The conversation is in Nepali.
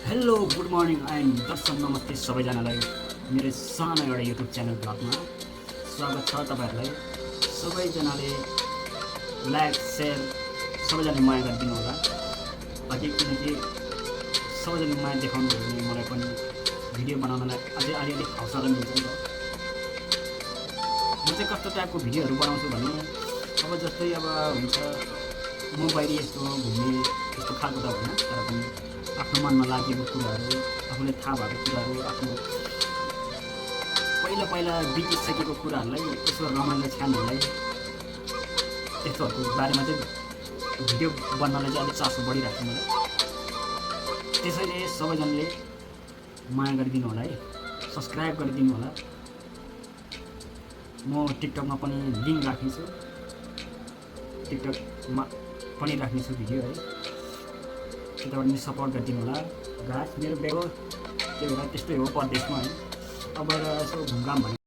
हेलो गुड मर्निङ एन्ड दर्शक नमस्ते सबैजनालाई मेरो सानो एउटा युट्युब च्यानल ब्लगमा स्वागत छ। तपाईँहरूलाई सबैजनाले लाइक सेयर सबैजनाले माया गरिदिनु होला। अझै किनकि सबैजनाले माया देखाउनु भयो भने मलाई पनि भिडियो बनाउनलाई अझै अलिअलि हौसला मिल्छ नि त। म चाहिँ कस्तो टाइपको भिडियोहरू बनाउँछु भने अब जस्तै अब हुन्छ म बाहिर यस्तो घुम्ने यस्तो खालको त होइन, तर पनि आफ्नो मनमा लागेको कुराहरू, आफूले थाहा भएको कुराहरू, आफ्नो पहिला पहिला बितिसकेको कुराहरूलाई यसो रमाइलो क्षणहरूलाई यस्तोहरूको बारेमा चाहिँ भिडियो बन्नलाई चाहिँ अलिक चासो बढिरहेको छ मलाई। त्यसैले सबैजनाले माया गरिदिनु होला है, सब्सक्राइब गरिदिनु होला। म टिकटकमा पनि लिङ्क राख्नेछु, टिकटकमा पनि राख्नेछु भिडियो है, त्यताबाट पनि सपोर्ट गरिदिनु होला। गाइस मेरो बेगो त्यही भएर त्यस्तै हो परदेशमा है। अब यसो घुमघाम भने